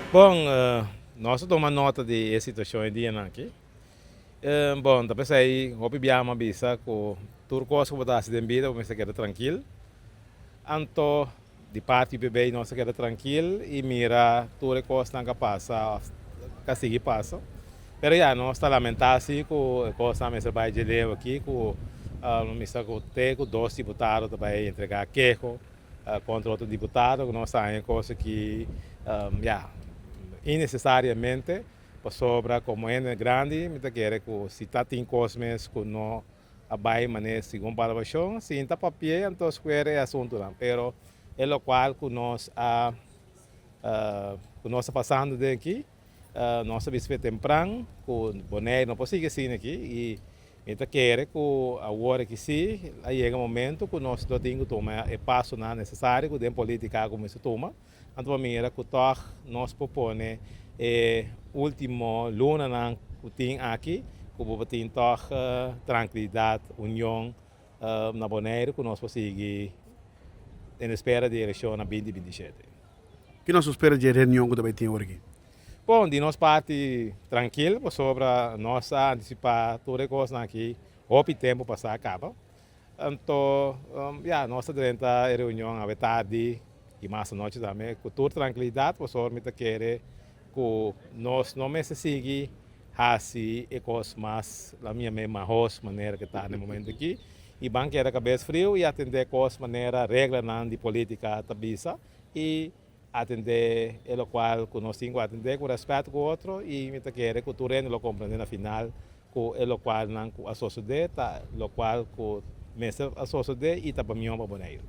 Bon, nos a tuma nota di e situashon e dianan aki. Bon, ta p'esei hopi biaha mi a bisa ku tur kos ku bo ta hasi den bida bo mester keda trankil. Anto di parti UPB nos a keda trankil i mira tur e kosnan ku a pasa òf ku a sigui pasa. Pero ya, nos ta lamentá si ku e kosnan mester bai dje leu aki ku mester ku te ku dos diputado ta bai entregá keho kontra otro diputado ku nos ta haña kos aki ya innesesariamente pasobra komo hende grandi mi ta kere ku si ta tin kos mes ku no a bai manera segun palabashon sinta papia anto skuer e asuntunan pero e lokual ku nos a ku nos ta pasando den aki nos a bisa fe tempran ku Bonaire no por sigui asina aki i Mi ta kere ku awor aki sí a yega momento ku nos lo tin ku tuma e pasonan nesesario ku den politika ku mester tuma, anto pa mira ku tòg nos por pone e ultimo lunanan ku tin aki ku bo por tin tòg trankilidat, union na Boneiru ku nos por sigui en espera di elekshonnan binti 27. Ki nos por spera dje reunion ku ta bai tin awor aki? Bon, di nos parti trankil pasobra nos a antisipá tur e kosnan aki hopi tempu pasá kaba. Anto, ya, nos ta drenta e reunion awe tardi i mas anochi tambe ku tur trankilidat pasobra mi ta kere ku nos no mester sigui hasi e kos mas, la mi yam'é mahos manera ke ta na e momento aki i ban keda kabes friu i atendé kos manera reglanan di politika ta bisa i atendé e lokual ku nos tin ku atendé ku rèspèt ku otro i mi ta kere ku tur hende lo komprendé na final ku e lokualnan ku a sosodé ta lokual ku mester a sosodé i ta pa mihó pa Boneiru.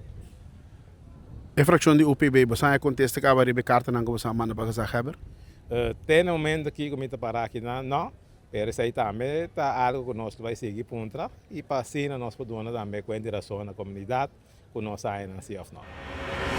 E frakshon di UPB, boso a kontesta kaba riba e kartanan ku boso a manda pa Gezaghebber? Te na momento aki ku mi ta pará akinan, no. Pero esei tambe ta algu ku nos lo bai sigui puntra i pa asina nos por duna tambe kuenta i rason na komunidat ku nos a haña nan si òf no.